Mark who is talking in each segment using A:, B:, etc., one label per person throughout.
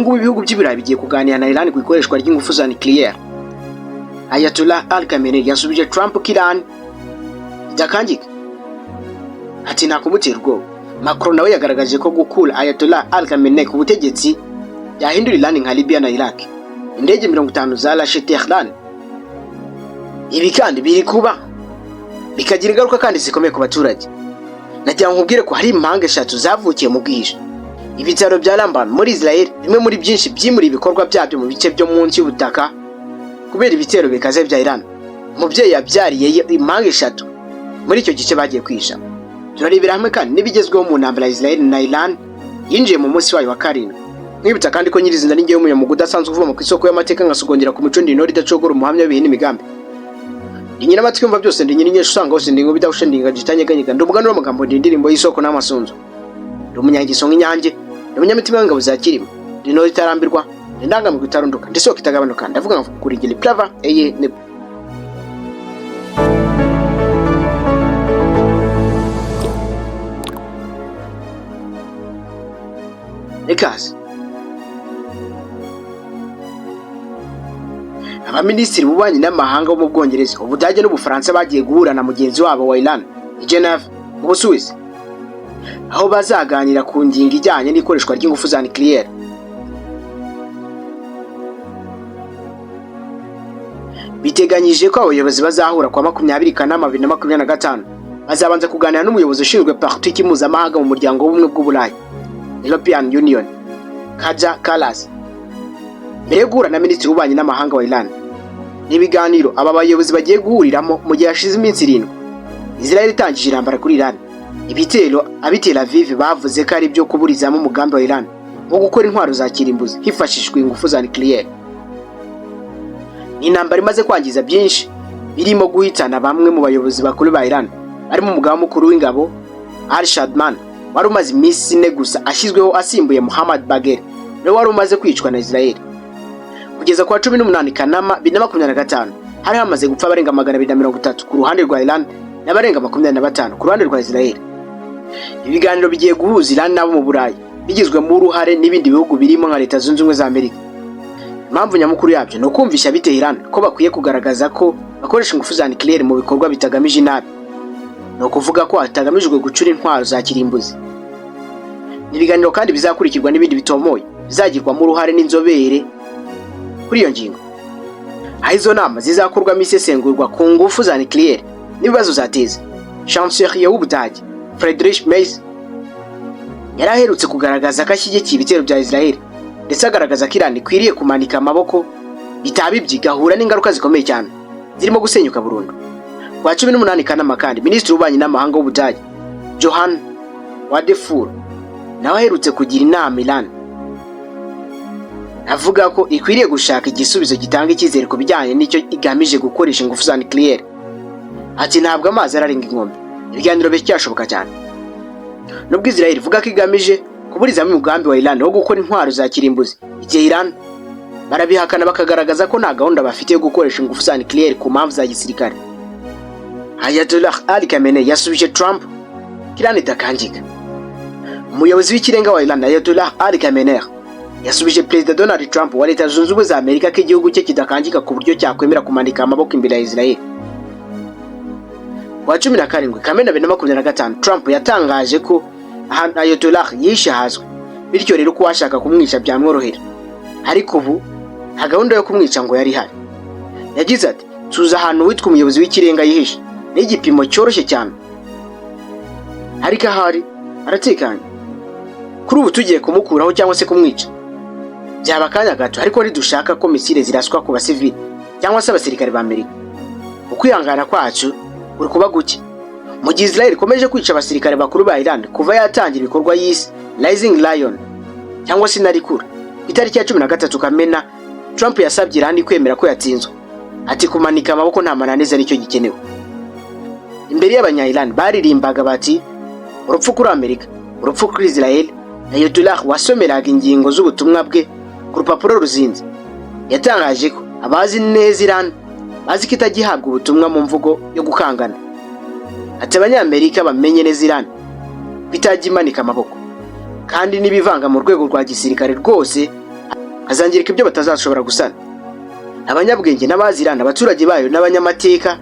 A: Ngubu ibihugu by'Iburayi bigiye kuganira na Iran ku ikoreshwa ry'ingufu za nucléaire. Ayatollah Ali Khamenei yasubije Trump ko Iran idakangika, ati nta kumutera ubwoba. Macron nawe yagaragaje ko gukura Ayatollah Ali Khamenei ku butegetsi byahindura Iran nka Libya na Iraq. Indege 50 zarashe Tehran. Ibi kandi biri kuba bikagira ingaruka kandi zikomeye ku baturage. Nagira ngo nkubwire ko hari impanga eshatu zavukiye mu bwihisho. Ibitaro bya Rambam muri Israel, bimwe muri byinshi byimuriye ibikorwa byabyo mu bice byo munsi y'ubutaka kubera ibitero bikaze bya Iran. Umubyeyi yabyariye impanga eshatu muri icyo gice bagiye kwihisha. Turarebera hamwe kandi n'ibigezweho mu ntambara ya Israel na Iran yinjiye mu munsi wayo wa karindwi. Mwibutsa kandi ko nyirizina ari njyewe, umunyamwuga udasanzwe uvoma ku isoko y'amateka, ngasogongera ku mico, ndi intore idacogora, umuhamya w'ibihe n'imigambi, ndi nyiramatwi yumva byose, ndi nyirinyesha usanga hose, ndi inkuba idahusha, ndi ingagi itanyeganyega, ndi umuganura w'amagambo, ndi indirimbo y'isoko n'amasunzu, ndi umunyangeso nk'inyange, ndi umunyamitima w'ingabo za Kirima, ndi intore itarambirwa, ndi indangamirwa itarunduka, ndi isoko itagabanuka. Ndavuga nkavuga kuri ngeri plava eye ne. Ikaze. Abaminisitiri b'ububanyi n'amahanga bo mu Bwongereza, Ubudage n'Ubufaransa bagiye guhura na mugenzi wabo wa Iran i Geneve mu Busuwisi, aho bazaganira ku ngingo ijyanye n'ikoreshwa ry'ingufu za nucléaire. Biteganyije ko abayobozi bazahura kwa 20 Kanama 2025. Bazabanza kuganira n'umuyobozi ushinzwe politiki mpuzamahanga mu Muryango w'Ubumwe bw'Uburayi, European Union, Kaja Kallas, mbere yo guhura na minisitiri w'ububanyi n'amahanga wa Iran. Ni ibiganiro aba bayobozi bagiye guhuriramo mu gihe hashize iminsi 7 Israel itangije intambara kuri Iran. Ibitero ab'i Tel Aviv bavuze ko ari ibyo kuburizamo umugambi wa Iran wo gukora intwaro za kirimbuzi hifashishijwe ingufu za nucléaire. Ni intambara imaze kwangiza byinshi, birimo guhitana bamwe mu bayobozi bakuru ba Iran, barimo umugaba mukuru w'ingabo Ali Shadman, wari umaze iminsi 4 gusa ashyizweho asimbuye Muhammad Bagheri, nawe wari umaze kwicwa na Israel. Kugeza ku wa 18 Kanama 2025, hari hamaze gupfa abarenga 230 ku ruhande rwa Iran n'abarenga 25 ku ruhande rwa Israel. Ibiganiro bigiye guhuza Iran n'abo mu Burayi bigizwemo uruhare n'ibindi bihugu birimo nka Leta Zunze Ubumwe za Amerika. Impamvu nyamukuru yabyo ni ukumvisha ab'i Tehran ko bakwiye kugaragaza ko bakoresha ingufu za nucléaire mu bikorwa bitagamije inabi, ni ukuvuga ko hatagamijwe gucura intwaro za kirimbuzi. Ni ibiganiro kandi bizakurikirwa n'ibindi bitomoye bizagirwamo uruhare n'inzobere kuri iyo ngingo, aho izo nama zizakorwamo isesengurwa ku ngufu za nucléaire n'ibibazo zateza. Chancelier w'Ubudage Friedrich Merz yari aherutse kugaragaza ko ashyigikiye ibitero bya Israel, ndetse agaragaza ko Iran ikwiriye kumanika amaboko, bitaba ibyo igahura n'ingaruka zikomeye cyane zirimo gusenyuka burundu. Ku wa 18 Kanama kandi, minisitiri w'ububanyi n'amahanga w'Ubudage Johann Wadephul nawe aherutse kugira inama Iran, avuga ko ikwiriye gushaka igisubizo gitanga icyizere ku bijyanye n'icyo igamije gukoresha ingufu za nucléaire. Ati ntabwo amazi ararenga inkombe, ibiganiro biracyashoboka cyane. Nubwo Israel ivuga ko igamije kuburizamo umugambi wa Iran wo gukora intwaro za kirimbuzi, igihe Iran barabihakana, bakagaragaza ko nta gahunda bafite yo gukoresha ingufu za nucléaire ku mpamvu za gisirikare. Ayatollah Ali Khamenei yasubije Trump ko Iran idakangika. Umuyobozi w'ikirenga wa Iran, Ayatollah Ali Khamenei, yasubije Perezida Donald Trump wa Leta Zunze Ubumwe za Amerika ko igihugu cye kidakangika ku buryo cyakwemera kumanika amaboko imbere ya Israel. Ku wa 17 Kamena 2025, Trump yatangaje ko ahantu Ayatollah yishe hazwi, bityo rero ko uwashaka kumwica byamworohera, ariko ubu nta gahunda yo kumwica ngo yari ihari. Yagize ati tuzi ahantu witwa umuyobozi w'ikirenga yihishe, ni igipimo cyoroshye cyane, ariko ahari aratekanye. Kuri ubu tugiye kumukuraho cyangwa se kumwica byaba akanya gato, ariko ntidushaka ko misile ziraswa ku basivili cyangwa se abasirikare ba Amerika. Ukwihangana kwacu kuri kuba guke mu gihe Israel ikomeje kwica abasirikare bakuru ba Iran kuva yatangira ibikorwa yise Rising Lion cyangwa se Narikura. Ku itariki ya 13 Kamena, Trump yasabye Iran kwemera ko yatsinzwe, ati kumanika amaboko nta mananiza nicyo gikenewe. Imbere y'abanya-Iran baririmbaga bati urupfu kuri Amerika, urupfu kuri Israel. Ayatollah wasomeraga ingingo z'ubutumwa bwe ku rupapuro ruzinze yatangaje ko abazi neza Iran bazi ko itajya ihabwa ubutumwa mu mvugo yo gukangana. Ati Abanyamerika bamenye neza Iran ko itajya imanika amaboko kandi n'ibivanga mu rwego rwa gisirikare rwose. Hazangirika ibyo batazashobora gusana. Abanyabwenge n'abazi Iran, abaturage bayo n'abanyamateka,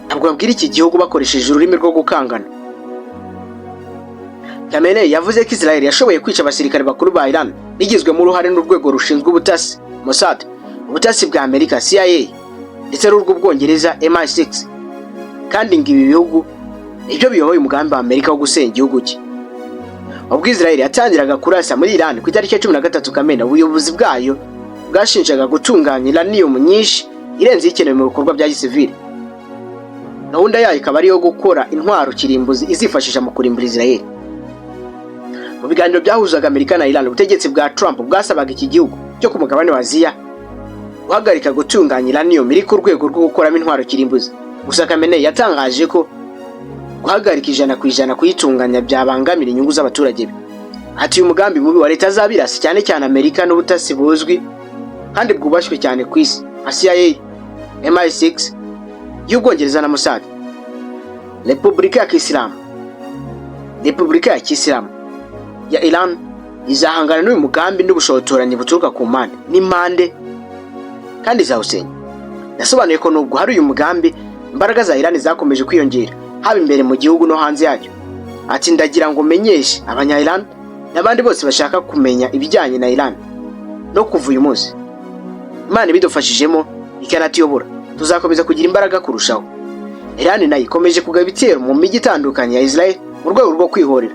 A: ntabwo babwira iki gihugu bakoresheje ururimi rwo gukangana. Khamenei yavuze ko Israel yashoboye kwica abasirikare bakuru ba Iran bigizwemo uruhare n'urwego rushinzwe ubutasi Mossad, ubutasi bwa Amerika CIA ndetse n'urw'Ubwongereza MI6, kandi ngo ibi bihugu nibyo biyoboye umugambi wa Amerika wo gusenya igihugu cye. Ubwo Israel yatangiraga kurasa muri Iran ku itariki ya 13 Kamena, ubuyobozi bwayo bwashinjaga gutunganya uranium nyinshi irenze ikenewe mu bikorwa bya gisivili. Gahunda yayo ikaba ari iyo gukora intwaro kirimbuzi izifashisha mu kurimbura Israel. Mu biganiro byahuzaga Amerika na Iran, ubutegetsi bwa Trump bwasabaga iki gihugu cyo ku mugabane wa Aziya guhagarika gutunganya uranium iri ku rwego rwo gukoramo intwaro kirimbuzi. Gusa Khamenei yatangaje ko guhagarika 100% kuyitunganya byabangamira inyungu z'abaturage be. Ati: "Uyu mugambi mubi wa leta z'abirasi, cyane cyane Amerika, n'ubutasi buzwi kandi bwubashywe cyane ku isi nka CIA, MI6 y'Ubwongereza na Mossad." Repubulika ya Kisilamu ya Iran izahangana n'uyu mugambi n'ubushotoranyi buturuka ku mpande n'impande kandi izawusenya. Yasobanuye ko nubwo hari uyu mugambi, imbaraga za Iran zakomeje kwiyongera, haba imbere mu gihugu no hanze yacyo. Ati: "Ndagira ngo menyeshe abanya Iran n'abandi bose bashaka kumenya ibijyanye na Iran no kuva uyu munsi, Imana ibidufashijemo ikanatuyobora, tuzakomeza kugira imbaraga kurushaho." Iran nayo ikomeje kugaba ibitero mu mijyi itandukanye ya Israel mu rwego rwo kwihorera.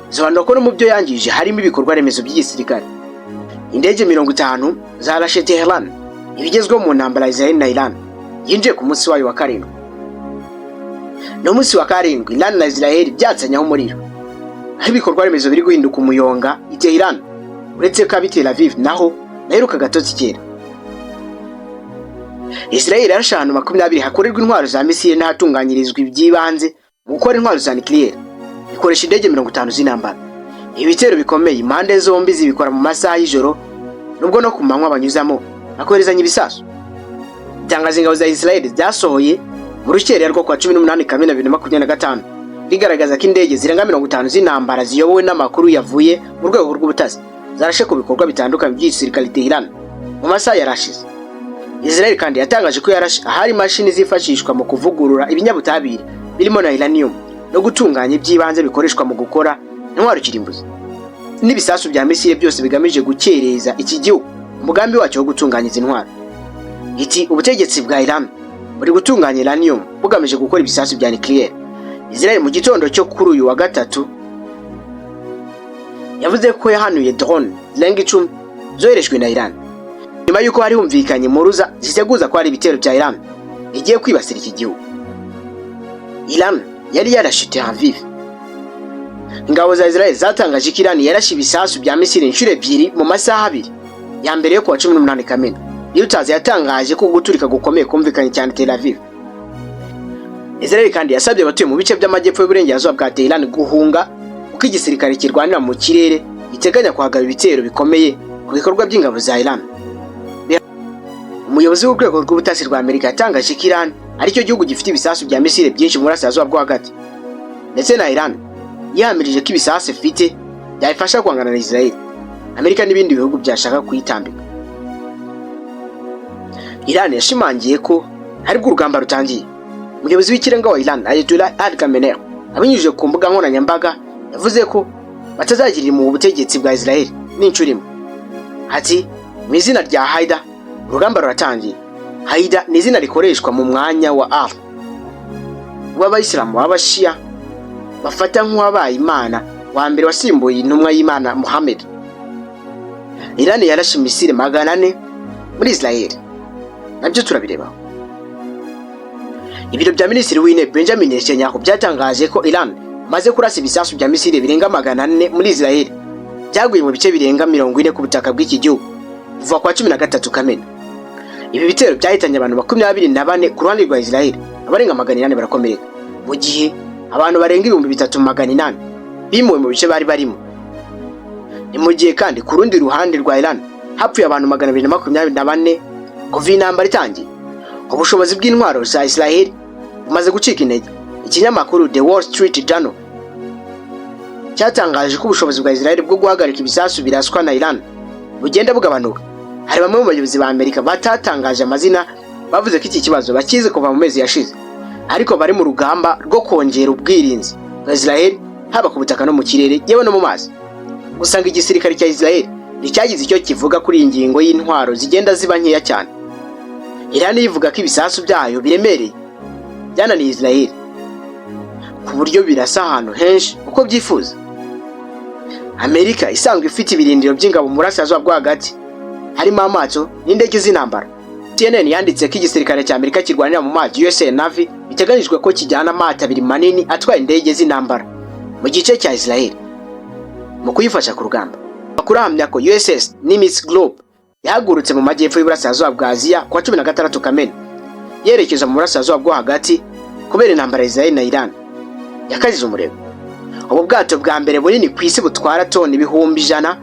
A: Bisobanura ko no mu byo yangije harimo ibikorwa remezo by'igisirikare. Indege 50 zarashe Tehran, ibigezweho mu ntambara ya Israel na Iran yinjiye ku munsi wayo wa karindwi. Ni umunsi wa karindwi Iran na Israel byatsanyaho umuriro, aho ibikorwa remezo biri guhinduka umuyonga i Tehran, uretse ko ab'i Tel Aviv naho naheruka agatotsi kera. Israel yarashe ahantu 20 hakorerwa intwaro za misile n'ahatunganyirizwa iby'ibanze mu gukora intwaro za nucléaire, ikoresha indege 50 z'intambara. Ibitero bikomeye impande zombi zibikora mu masaha y'ijoro, nubwo no ku manywa banyuzamo bakoherezanya ibisasu. Itangazo ingabo za Israel ryasohoye mu rukerera rwo kuwa 18 Kamena 2025 rigaragaza ko indege zirenga 50 z'intambara ziyobowe n'amakuru yavuye mu rwego rw'ubutasi zarashe ku bikorwa bitandukanye by'igisirikare i Tehran mu masaha yarashize. Israel kandi yatangaje ko yarashe ahari imashini zifashishwa mu kuvugurura ibinyabutabire birimo na uranium no gutunganya iby'ibanze bikoreshwa mu gukora intwaro kirimbuzi n'ibisasu bya misile, byose bigamije gukereza iki gihugu umugambi wacyo wo gutunganya izi ntwaro. Iti: "Ubutegetsi bwa Iran buri gutunganya uranium bugamije gukora ibisasu bya nucléaire." Israel mu gitondo cyo kuri uyu wa gatatu yavuze ko yahanuye drone zirenga 10 zoherejwe na Iran, nyuma y'uko hari humvikanye impuruza ziteguza ko hari ibitero bya Iran igiye kwibasira iki gihugu. Iran yari yarashe Tel Aviv. Ingabo za Israel zatangaje ko Iran yarashe ibisasu bya misile inshuro ebyiri mu masaha 2 ya mbere yo kuwa 18 Kamena. Reuters yatangaje ko guturika gukomeye kumvikanye cyane Tel Aviv. Israel kandi yasabye abatuye mu bice by'amajyepfo y'uburengerazuba bwa Tehran guhunga, kuko igisirikare kirwanira mu kirere giteganya kuhagaba ibitero bikomeye ku bikorwa by'ingabo za Iran. Umuyobozi w'urwego rw'ubutasi rwa Amerika yatangaje ko Iran aricyo gihugu gifite ibisasu bya misile byinshi mu burasirazuba bwo hagati, ndetse na Iran yihamirije ko ibisasu ifite byayifasha guhangana na Israel, Amerika n'ibindi bihugu byashaka kuyitambika. Iran yashimangiye ko aribwo urugamba rutangiye. Umuyobozi w'ikirenga wa Iran, Ayatollah Ali Khamenei, abinyujije ku mbuga nkoranyambaga yavuze ko batazagirira mu butegetsi bwa Israel n'inshuro imwe. Ati: "Mu izina rya Haida, urugamba ruratangiye." Haida ni izina rikoreshwa mu mwanya wa Allah w'abayisilamu b'abashiya bafata nk'uwabaye imana wa mbere wasimbuye intumwa y'Imana Muhammad. Iran yarashe misile 400 muri Israel, nabyo turabirebaho. Ibiro bya Minisitiri w'Intebe Benjamin Netanyahu byatangaje ko Iran imaze kurasa ibisasu bya misile birenga 400 muri Israel, byaguye mu bice birenga 40 ku butaka bw'iki gihugu kuva kwa 13 Kamena. Ibi bitero byahitanye abantu 24 ku ruhande rwa Israel, abarenga 800 barakomereka, mu gihe abantu barenga 3800 bimuwe mu bice bari barimo. Ni mu gihe kandi ku rundi ruhande rwa Iran hapfuye abantu 224 kuva iyi ntambara itangiye. Ubushobozi bw'intwaro za Israel bumaze gucika intege. Ikinyamakuru The Wall Street Journal cyatangaje ko ubushobozi bwa Israel bwo guhagarika ibisasu biraswa na Iran bugenda bugabanuka. Hari bamwe mu bayobozi ba Amerika batatangaje amazina bavuze ko iki kibazo bakizi kuva mu mezi yashize, ariko bari mu rugamba rwo kongera ubwirinzi bwa Israel, haba ku butaka no mu kirere, yewe no mu mazi. Gusa ngo igisirikare cya Israel nticyagize icyo kivuga kuri iyi ngingo y'intwaro zigenda ziba nkeya cyane. Iran ivuga ko ibisasu byayo biremereye byananiye Israel, ku buryo birasa ahantu henshi uko byifuza. Amerika isanzwe ifite ibirindiro by'ingabo mu burasirazuba bwo hagati, harimo amato n'indege z'intambara. CNN yanditse ko igisirikare cya Amerika kirwanira mu mazi, USA Navy, biteganyijwe ko kijyana amato abiri manini atwaye indege z'intambara mu gice cya Israel mu kuyifasha ku rugamba. Amakuru ahamya ko USS Nimitz Group yahagurutse mu majyepfo y'uburasirazuba bwa Aziya kuwa 16 Kamena, yerekeza mu burasirazuba bwo hagati kubera intambara ya Israel na Iran yakajije umurego. Ubu bwato bwa mbere bunini ku isi butwara toni 100,000,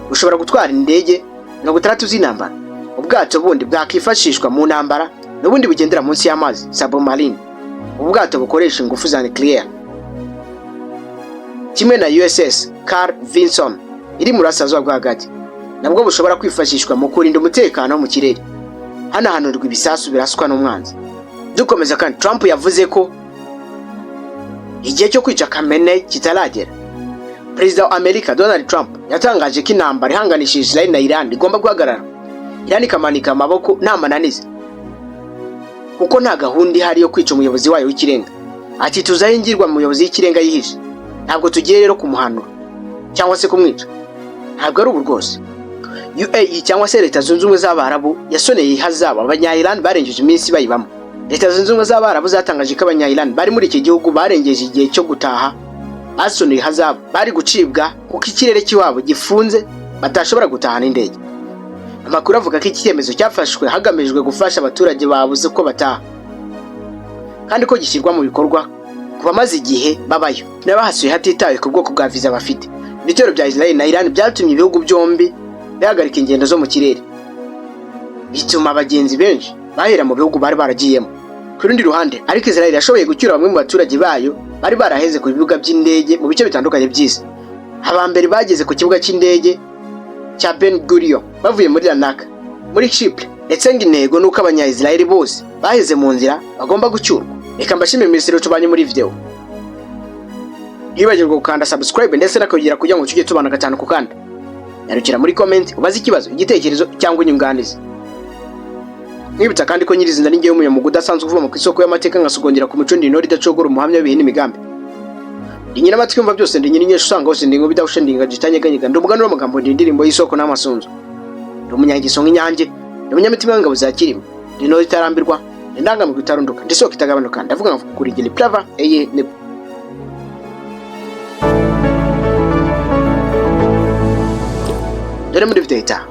A: bushobora gutwara indege 60 z'intambara. Ubwato bundi bwakwifashishwa mu ntambara n'ubundi bugendera munsi y'amazi, submarine. Ubu bwato bukoresha ingufu za nuclear kimwe na USS Carl Vinson iri mu burasirazuba bwo hagati, nabwo bushobora kwifashishwa mu kurinda umutekano wo mu kirere hanahanurwa ibisasu biraswa n'umwanzi. Dukomeza kandi, Trump yavuze ko igihe cyo kwica Khamenei kitaragera. Perezida wa Amerika Donald Trump yatangaje ko intambara ihanganishije Israel na Iran igomba guhagarara, Iran ikamanika amaboko nta mananiza, kuko nta gahunda ihari yo kwica umuyobozi wayo w'ikirenga. Ati: "Tuzi aho ingirwa muyobozi w'ikirenga yihishe, ntabwo tugiye rero kumuhanura cyangwa se kumwica, ntabwo ari ubu rwose." UAE cyangwa se Leta Zunze Ubumwe z'Abarabu yasoneye ihazabu abanya-Iran barengeje iminsi bayibamo. Leta Zunze Ubumwe z'Abarabu zatangaje ko abanya-Iran bari muri iki gihugu barengeje igihe cyo gutaha basoneye ihazabu bari gucibwa, kuko ikirere cy'iwabo gifunze, batashobora gutahana indege. Amakuru avuga ko iki cyemezo cyafashwe hagamijwe gufasha abaturage babuze uko bataha, kandi ko gishyirwa mu bikorwa ku bamaze igihe babayo n'abahasuye, hatitawe ku bwoko bwa viza bafite. Ibitero bya Israel na Iran byatumye ibihugu byombi bihagarika ingendo zo mu kirere, bituma abagenzi benshi bahera mu bihugu bari baragiyemo. Ku rundi ruhande ariko, Israel yashoboye gucyura bamwe mu baturage bayo bari baraheze ku bibuga by'indege mu bice bitandukanye by'isi. Abambere bageze ku kibuga cy'indege cya Ben Gurion bavuye muri Larnaca muri Chypre, ndetse ngo intego ni uko abanya-Israel bose baheze mu nzira bagomba gucyurwa. Reka mbashimire minisitiri tubanye muri video. Ntiwibagirwe gukanda subscribe ndetse n'akayogera kugira ngo tujye tubana gatanu ku kandi. Nyarukira muri comment ubaze ikibazo, igitekerezo cyangwa inyunganizi. Nkwibutsa kandi ko nyirizina ni ngewe umunyamwuga udasanzwe uvoma ku isoko y'amateka, nkasogongera ku mico, ndi intore idacogora, umuhamya w'ibihe n'imigambi, ndi nyiramatwi yumva byose, ndi nyirinyesha usanga hose, ndi inkuba idahusha, ndi ingagi itanyeganyega, ndi umuganura w'amagambo, ndi indirimbo y'isoko n'amasunzu, ndi umunyangeso nk'inyange, ndi umunyamitima w'ingabo za Kirima, ndi intore itarambirwa, ndi indangamirwa itarunduka, ndi isoko itagabanuka. Ndavuga nkavuga kuri ngeri plava eye ne. Dore muri video itaha.